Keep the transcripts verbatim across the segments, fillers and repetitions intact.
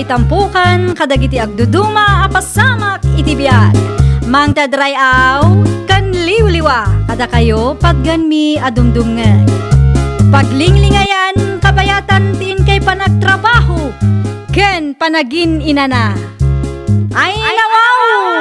Itampukan kadagiti agduduma a pasamak iti biag. Mangted ray-aw ken liwliwa kadakayo patgenmi a dumdumngeg. Paglinglingayan kabayatan ti inkay panagtrabaho ken panagin-inana. Ay, nawaw!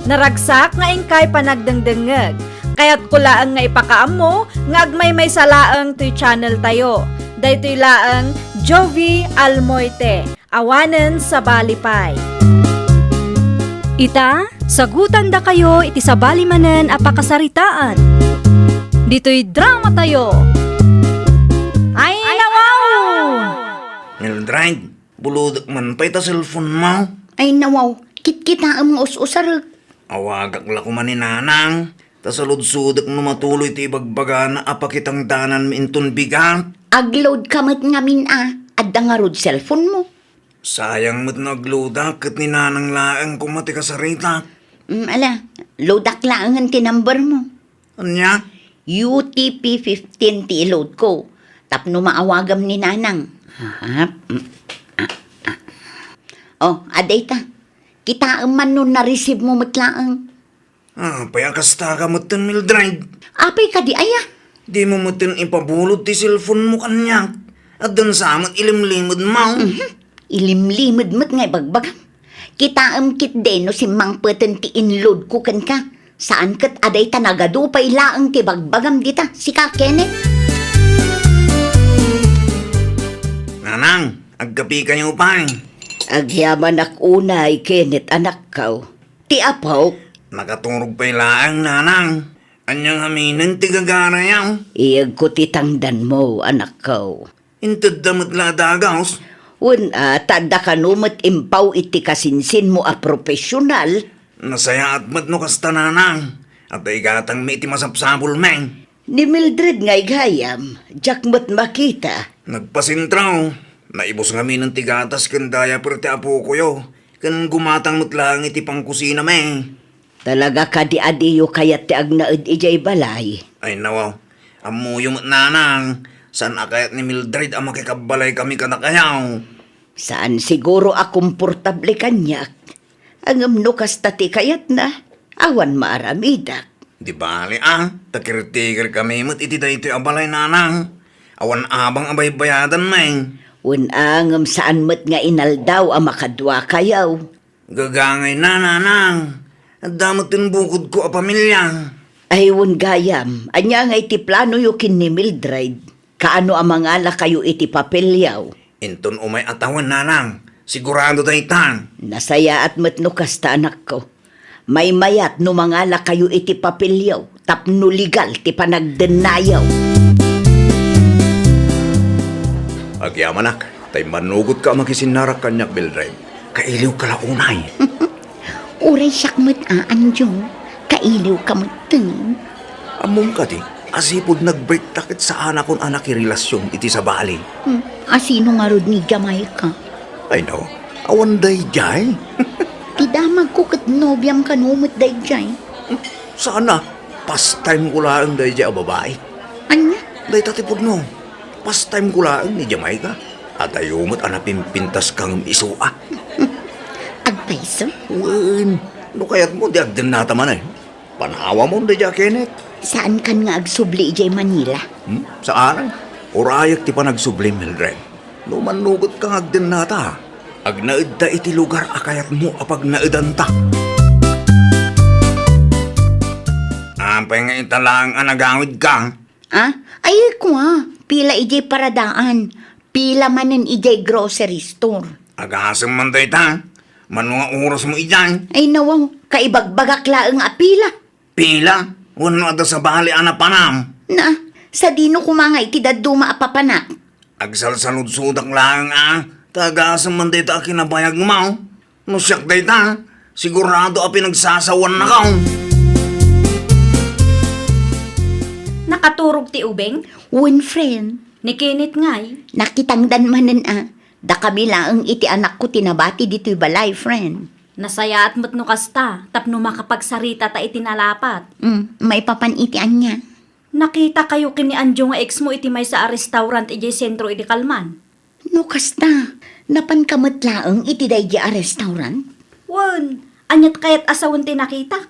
Naragsak nga inkay panagdengdengngeg. Kayatko laeng nga ipakaammo nga agmaymaysa laeng toy channel tayo. Daytoy laeng Jovie Almoite, awanen sabali pay. Ita, sagutandakayo iti sabali manen a pakasaritaan. Ditoy drama tayo. Ay, nawaw! Mildred, bulodek man pay ta cellphone mo. Ay, nawaw, kitkitaem nga us-usarek. Awagak la koma ni Nanang, ta saludsodek no matuloy ti ibagbagana a pakitangdananmi inton bigat. Ag-load ka met ngamin a, adda ngarud cellphone mo. Sayang met no ag-loadak ket ni Nanang laeng koma ti kasaritak. Mm, ala, loadak laengen ti number mo. Ania? U T P fifteen ti i-load ko. Tapno maawagam ni Nanang. Aha. Mm. Ah, ah. Oh, adayta. Kitaem man no na-receive mo met laeng. Apay a kasta ka metten, Mildred? Apay kadi aya? Dimo metten ipabulod ti cellphone mo kaniak. Addan sa met ilimlimed mo. Mhm. Ilimlimed met nga ibagbagam. Kitaem ketdi no simmangpeten ti in-load ko kenka. Saan ket adayta nagadu pay laeng ti bagbagam dita, sika, Kenneth. Nanang, agkapikayo pay. Agyamanak unay, Kenneth, anakko. Ti apok. Nakaturog pay laeng, Nanang. Ania ngamin ti gagarayo? Iyegko ti tangdanmo, anakko. Intedda met la a dagus? Wen a, ta adda kano met impaw iti kasinsinmo a profesional. Nasayaat met no kasta, Nanang. Adda igatangmi iti masapsapulmi. Ni Mildred ngay gayam, diak met makita. Nagpasentro. Naibus ngamin ti gatas ken diaper ti apokoyo, ken gumatang met laeng iti pangkusinami. Talaga kadi a diyo kayat ti agnaed idiay balay? Ay, nawaw. Ammoyo met, Nanang, saan a kayat ni Mildred a makikabbalay kami kadakayo. Saan siguro a komportable kaniak. Ngem no kasta ti kayatna, awan maaramidak. Di bale a, ta caretaker kami met iti daytoy a balay, Nanang. Awan abang a baybayadanmi. Wen a, ngem saan met nga inaldaw a makaduakayo. Gagangayna, Nanang. Adda met ti bukodko a pamilia. Ay, wen gayam, ania ngay ti planoyo ken ni Mildred? Kaano a mangalakayo iti papelyo? Inton umay a tawen, Nanang, sigurado dayta. Nasayaat met no kasta, anakko. Maymayat no mangalakayo iti papelyo tapno legal ti panagdennayo. Agyamanak, ta immannugotka a makisinnarak kaniak, Mildred. Kailiwka la unay. Uray siak met a, Anjo, kailiwka metten. Ammom kadi, a sipud nagbreakta ket saanakon a nakirelasyon iti sabali. Hmm, a sino ngarud ni Jamaica? Ay, no, awan daydiay. Ti damagko ket nobiam kano met daydiay. Saan a, pastime ko laeng daydiay a babai. Ania? Dayta ti pudno. Pastime ko laeng ni Jamaica. Adayo met a napimpintas ka ngem isu a. Agpayso? Wen, no kayatmo, di agdennata manen. Panawamon daydiay a Kenneth. Saankan nga agsubli idiay Manila? Hmm? Saan? Urayek ti panagsubli, Mildred. No mannugotka nga agdennata, agnaedta iti lugar a kayatmo a pagnaedanta. Apay nga ita laeng a nagawidka? Ah? Ay, kua, pila idiay paradaan, pila manen idiay grocery store. Agasem man dayta, mano nga orasmo idiay? Ay, nawaw, kaibagbagak laeng a pila. Pila? Wenno adda sabali a napanam? Na, sadino koma nga iti dadduma a papanak? Agsalsaludsodak laeng a, ta agasem man dayta a kinabayagmo. No siak dayta, sigurado a pinagsasawannak. Nakaturog ti ubing? Wen, friend. Ni Kenneth ngay? Nakitangdan manen a, dakami laeng iti anakko ti nabati ditoy balay, friend. Nasayaat met no kasta, tapno makapagsaritata iti nalapat. Mm, maipapan iti ania? Nakitakayo ken ni Anjo nga ex mo iti maysa a restaurant idiay sentro idi kalman? No kasta, napanka met laeng iti daydi a restaurant? Wen, aniat kayat a sawen ti nakitak?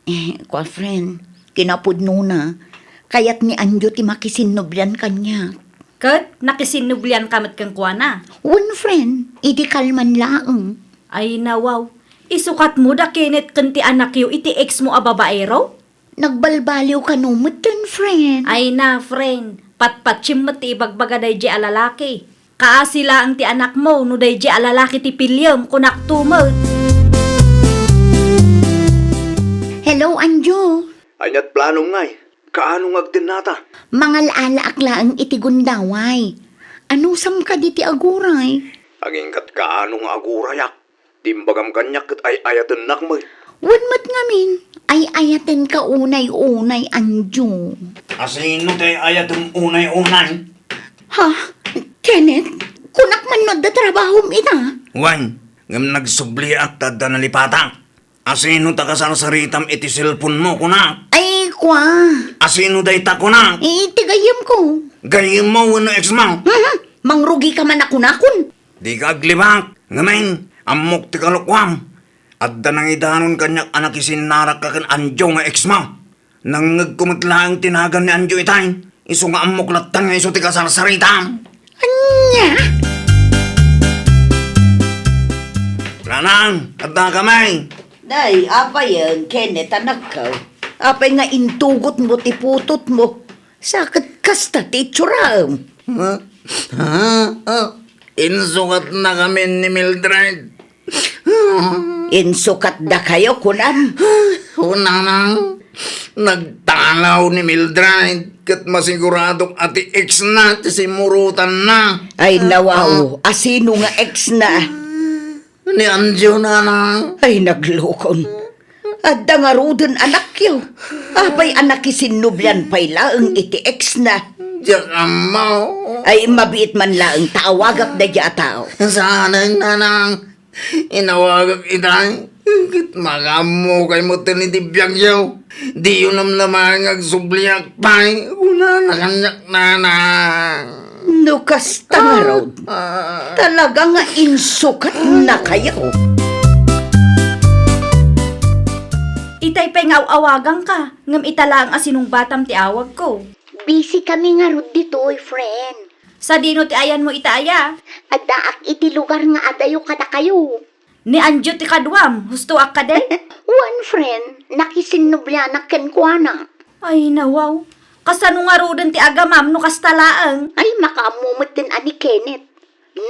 Eh, kua, friend, kinapudnona, kayat ni Anjo ti makisinnublian kaniak. Ket nakisinnublianka met kenkuana? Wen, friend, idi kalman laeng. Ay, nawaw. Isukatmo da Kenneth ken ti anakyo iti ex mo a babaero? Nagbalbaliw kano metten, friend. Ay na, friend. Patpatsem met ti ibagbaga daydi a lalaki. Kaasi laeng ti anakmo no daydi a lalaki ti piliem, kunakto met. Hello, Anjo. Aniat planom ngay? Kaano nga agtennata? Mangal-alaak laeng iti gundaway. Anusam kadi ti aguray? Aginggat kaano nga agurayak? Ti imbagam kaniak ket ay-ayatennak met. Wen met ngamin, ay-ayatenka unay-unay, Anjo. Asino ti ay-ayatem unay-unay? Ha? Kenneth, kunak man no adda trabahom ita? Wen, ngem nagsubliak ta adda nalipatak. Asino ta kasarsaritam iti cellphone mo, kunak? Ay, kua. Asino dayta, kunak? Eh, iti gayyemko. Gayyemmo wenno ex mo? Mhm. Mangrugika man a kunakon. Dika aglibak, ngamin, ammok ti kalokuam. Adda nangidanon kaniak a nakisinnarakka ken Anjo nga ex mo. Nangngegko met laeng ti nagan ni Anjo itay, isu nga ammok latta nga isu ti kasarsaritam. Ania? Nanang, adda kami. Day, apayen, Kenneth, anakko. Apay nga intugotmo ti putotmo? Sa ket kasta ti itsuram. Ha? Ha? Ah, insukatnakamin ni Mildred. Insukatdakayo, kunam? O, nanang, nagtalaw ni Mildred ket masiguradok a ti ex na ti simmurotanna. Ay, nawaw, asino nga ex na? Ni Anjo, nanang. Ay, naglukon. Adda ngaruden anakyo. Apay a nakisinnublian pay laeng iti ex na? Diak ammo. Ay, mabiit man laeng ta awagak daydi a tao. Saanen, nanang. Inawagak itay. Ket makaammo kay metten iti biagyo. Diyo namnamaen nga agsubliak pay. Kunana kaniak, nanang. No kasta ngarud, ah, talaga nga insukatnakayo. Itay pay nga aw-awagangka, ngem ita laeng a sinungbatam ti awagko. Busy kami ngarud ditoy, friend. Sadino ti ayanmo ita aya? Addaak iti lugar nga adayo kadakayo. Ni Anjo ti kaduam, hustoak kadi? Wen, friend, nakisinnublianak kenkuana. Ay, nawaw. Kasano ngaruden ti agamam no kasta laeng? Ay, makaammo metten a ni Kenneth.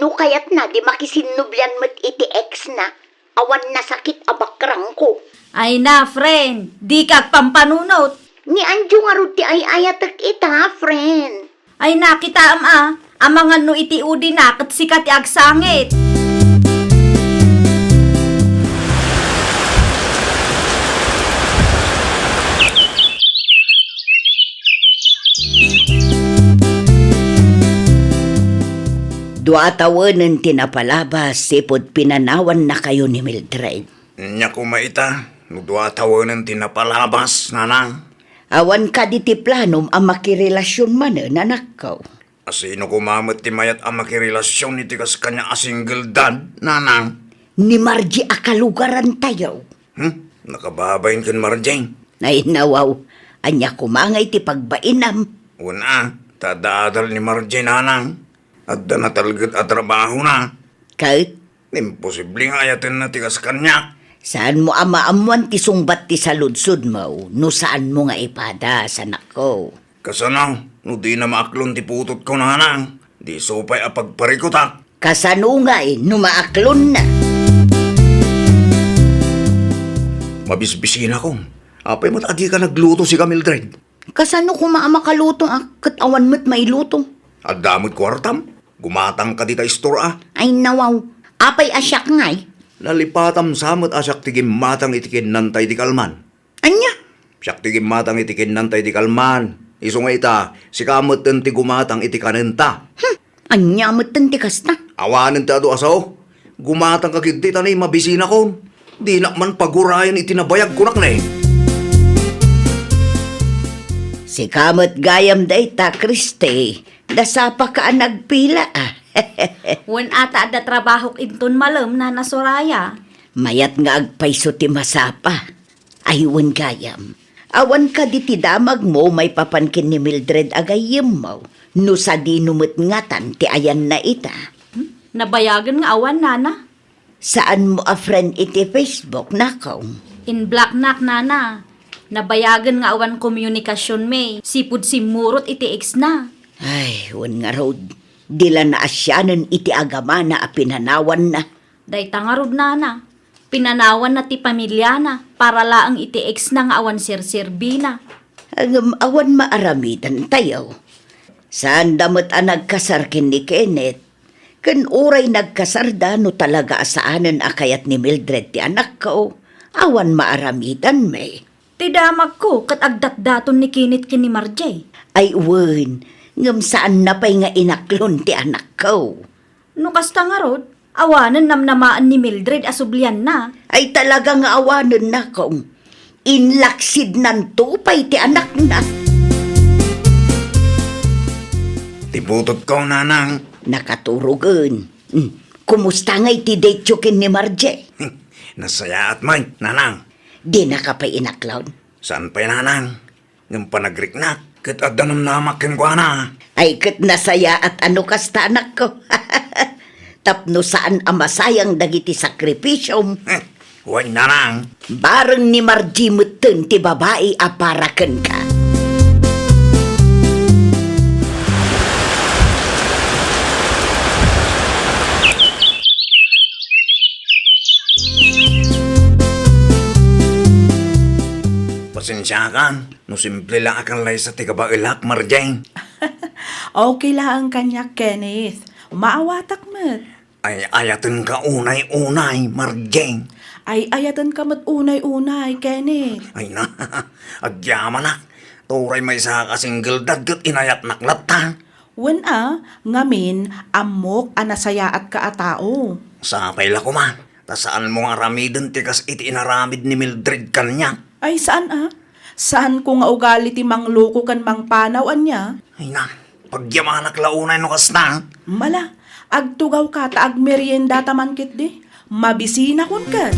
No kayatna, di makisinnublian met iti ex na. Awan nasakit a bakrangko. Ay na, friend, dika agpampanunot. Ni Anjo ngarud ti ay-ayatek ita, friend. Ay na, kitaem a, amangan no iti udina ket sika ti agsangit. Dua a tawenen ti napalabas ipud pinanawannakayo ni Mildred. Ania koma ita, no dua a tawenen ti napalabas, nanang? Awan kadi ti planom a makirelasion manen, anakko? Asino koma met ti mayat a makirelasion iti kas kaniak a single dad, nanang? Ni Margie a kalugarantayo. Hmm? Nakababain ken Margie? Ay, nawaw. Ania koma ngay ti pagbainam? Wen a, ta adda adal ni Margie, nanang. Adda natalged a trabahona. Ket? Imposible nga ayatenna ti kas kaniak. Saanmo a maammuan ti sungbat ti saludsodmo no saanmo nga ipadas, anakko. Kasano no dina maaklon ti putotko, nanang? Di isu pay a pagparikutak. Kasano ngay no maaklonna? Mabisbisinakon. Apay met a dika nagluto, sika, Mildred? Kasano koma a makaluto a ket awan met mailuto? Adda met kuartam? Gumatangka dita istor a. Ay, nawaw. Apay a siak ngay? Nalipatam sa met a siak ti gimmatang iti kinanta iti kalman. Ania? Siak ti gimmatang iti kinanta iti kalman. Isu nga ita, sika metten ti gumatang iti kanenta. Hmm, ania metten ti kasta? Awanen ti adu a sao. Gumatangka ketdi ta ni mabisinakon. Dinak man pagurayen iti nabayag, kunak ne. Sika met gayam dayta, Christy. Nasapaka a nagpila, a. Wen ata adda trabahok inton malem, Nana Soraya. Mayat nga agpayso ti masapa. Ay, wen gayam. Awan kadi ti damagmo maipapan ken ni Mildred a gayyemmo, no sadino met ngatan ti ayanna ita? Hmm? Nabayagen nga awan, Nana. Saanmo a friend iti Facebook, nakong? In-blocknak, Nana. Nabayagen nga awan komunikasionmi. Sipud simmurot iti ex-na. Ay, wen ngarud. Di la naasianen iti agamana a pinanawanna. Dayta ngarud, Nana. Pinanawanna ti pamiliana para laeng iti ex-na nga awan serserbina. Ngem awan maaramidantayo. Saanda met a nagkasar ken ni Kenneth. Ken uray nagkasarda no talaga a saanen a kayat ni Mildred ti anakko, awan maaramidanmi. Ti damagko ket agdatdaton ni Kenneth ken ni Marjay. Ay wen, ngem saanna pay nga inaklon ti anakko. No kasta ngarud, awanen namnamaen ni Mildred a sublianna. Ay talaga nga awanen, nakong. Inlaksidnanto pay ti anakna. Ti butotko, Nanang. Nakaturogen. Hmm. Kumusta ngay ti date-yo ken ni Marjay? Nasayaat met, Nanang. Dinaka pay inaklon? Saan pay, Nanang. Ngem panagriknak ket adda namnamak kenkuana. Ay ket nasayaat a no kasta, anakko. Tapno saan a masayang dagiti sakripisiom. Eh, wen, Nanang. Bareng ni Marjay metten ti babai a para kenka. Pasensiakan no simple la a kallaysa ti kabaelak, Marjay. Okay laeng kaniak, Kenneth. Maawatak met. Ay-ayatenka unay-unay, Marjay. Ay-ayatenka met unay-unay, Kenneth. Ay na, agyamanak. Turay maysa a single dad ket inayatnak latta. Wen a, ngamin, ammok a nasayaatka a tao. Sapay la koma, ta saanmo nga aramiden ti kas iti inaramid ni Mildred kaniak. Ay, saan a? Saanko nga ugali ti mangloko ken mangpanaw, ania? Ay na, pagyamanak la unay no kasta. Mala, agtugawka ta agmeriendata man ketdi. Mabisinakon ket.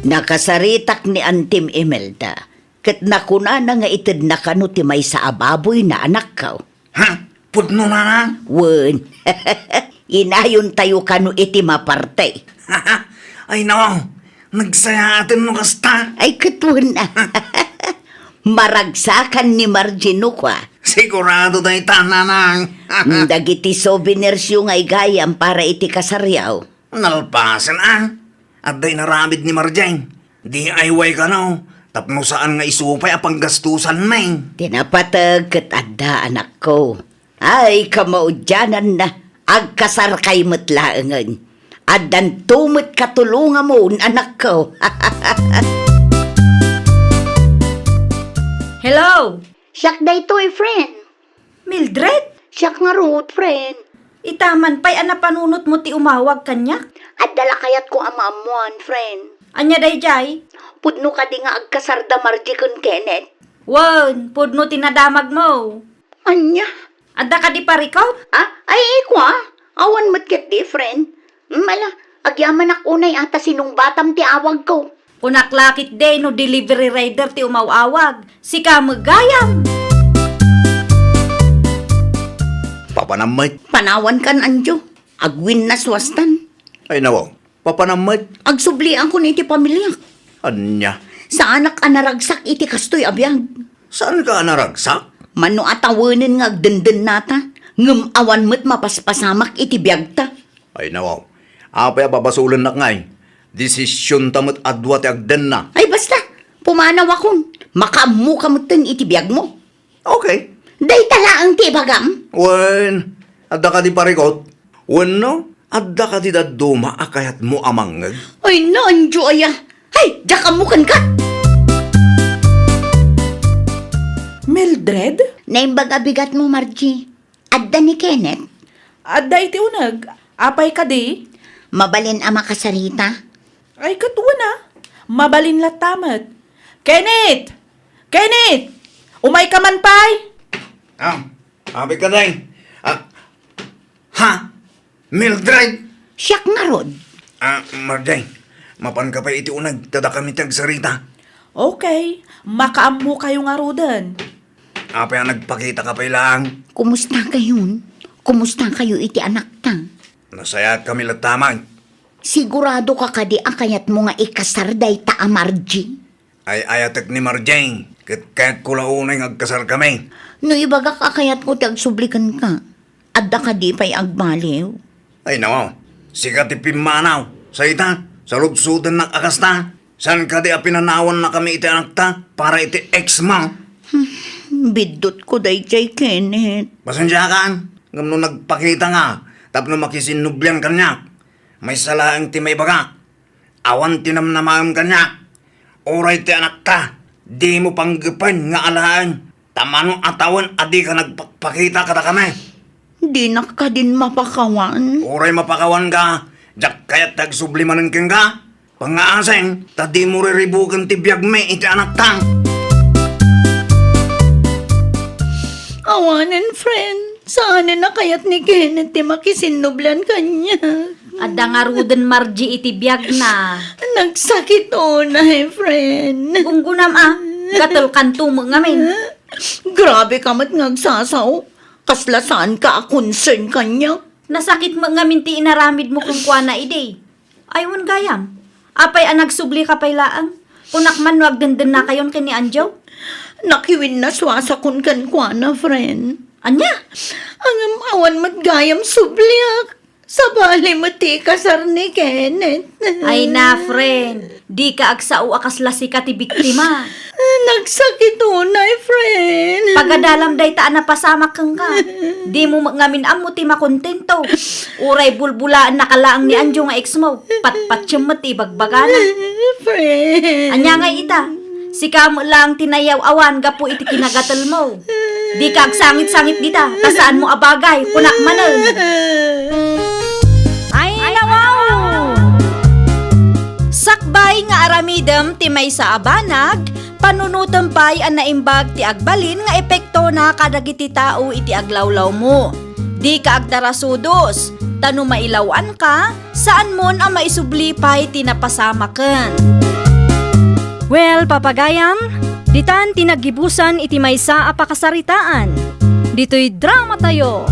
Nakasaritak ni Antim Imelda. Ket nakunana nga itedna kano ti maysa a baboyna, anakko. Ha? Pudno, Nanang? Wen. Inayontayo kano iti maparte. Ay, no. Nagsayaaten no kasta. Ay, ket wen. Maragsakan ni Marjay no kua. Sigurado dayta, Nanang. Dagiti souvenirsyo nga igayam para iti kasaryo. Nalpasen a. Adda inaramid ni Marjay. D I Y kano, tapno saan nga isu pay a panggastusanmi. Ti napateg ket adda, anakko. Ay, kamaudiananna, agkasarkay met laengen. Addanto met katulongamon, anakko. Hello! Siak daytoy, friend. Mildred? Siak ngarud, friend. Ita man pay a napanunotmo ti umawag kaniak? Adda la kayatko a maammuan, friend. Ania daydiay? Pudno kadi nga agkasarda Marjay ken Kenneth? Wen, pudno ti nadamagmo. Ania? Adda kadi parikut? Ah, ay, ikua. Awan met ketdi, friend. Mala, agyamanak unay a ta sinungbatam ti awagko. Kunak la ketdi no delivery rider ti umaw-awag. Sika met gayam. Papanam met. Panawankan, anjo. Agwinnaswastan. Ay, nawaw. Papanam met. Agsubliankon iti pamiliak. Ania? Saanak a naragsak iti kastoy a biag. Saanka a naragsak? Mano a tawenen nga agdendennata, ngem awan met mapaspasamak iti biagta. Ay, nawaw. Apay a babasolennak ngay? Desisionta met a dua ti agdenna. Ay, basta! Pumanawakon. Makaammoka metten iti biagmo. Okay. Dayta laeng ti ibagam? Wen, adda kadi parikut? Wenno, adda kadi dadduma a kayatmo a mangngeg? Ay, no, anjo aya. Hay, diak ammo kenka! Mildred? Naimbag a bigatmo, Marjay. Adda ni Kenneth? Adda iti uneg. Apay kadi? Mabalin a makasarita? Ay, ket wen a. Mabalin latta met. Kenneth! Kenneth! Umayka man pay? Ah, abi ka, day. Ah, ha? Mildred? Siak ngarud. Ah, Marjay, mapanka pay iti uneg, ta dakami ti agsarita. Okay, makaammokayo ngaruden. Apay a nagpakitaka pay laeng? Kumustakayon? Kumustakayo iti anakta? Nasayaat kami latta, Mike. Sigurado ka kadi a kayatmo nga ikasar dayta a Marjay? Ay-ayatek ni Marjay, ket kayatko la unay nga agkasarkami. No ibagak a kayatmo ti agsubli kenka, adda kadi pay agbaliw? Ay, nao, sika ti pimmanaw. Sa ita, saludsodennak a kasta. Saan kadi a pinanawannakami iti anakta para iti ex mo? Biddutko dayjay, Kenneth. Pasensiakan, ngem no nagpakita nga tapno makisinnublian kaniak, maysa laeng ti maibagak. Awan ti namnamaem kaniak. Uray ti anakta, dimo panggepen nga alaen, ta mano a tawen a dika nagpakpakita kadakami. Dinak kadin mapakawan? Uray mapakawanka, diak kayat ti agsubli manen kenka. Pangngaasing, ta dimo riribuken ti biagmi iti anakta. Awanen, friend. Saanen a kayat ni Kenneth ti makisinnublian kaniak. Adda ngaruden Marjay iti biagna. Nagsakit unay, friend. Unggunam a, gatelkanto met ngamin. Grabe ka met nga agsasao. Kasla saanka a concern kaniak. Nasakit met ngamin ti inaramidmo kenkuana idi. Ay, wen gayam. Apay a nagsublika pay laeng? Kunak man no agdendennakayon ken ni Anjo? Nakiwinnasuasakon kenkuana, friend. Ania? Ngem awan met gayam subliak. Sabali met ti ikasar ni Kenneth. Ay na, friend. Dika agsao a kasla sika ti biktima. Nagsakit unay, friend. Pagadalam dayta a napasamak kenka. Dimo met ngamin ammo ti makontento. Uray bulbulaennaka laeng ni Anjo nga ex mo. Patpatiem met ti ibagbagana. Friend. Ania ngay ita? Sika met laeng ti nayaw-awan gapu iti kinagatelmo. Dika agsangit-sangit dita, ta saanmo a bagay, kunak manen. Ay, nawaw! Sakbay nga aramidem ti maysa a banag, panunotem pay a naimbag ti agbalin nga epektona kadagiti tao iti aglawlawmo. Dika agtarasudos, ta no mailaw-anka, saanmon a maisubli pay ti napasamaken. Well, papagayam, ditan ti naggibusan iti maysa a pakasaritaan. Ditoy dramatayo.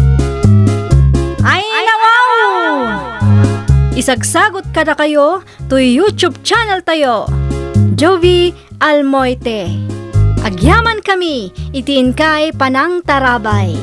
Ay, nawaw! Isagsagot kadakayo toy YouTube channel tayo, Jovie Almoite. Agyaman kami iti inkay panangtarabay.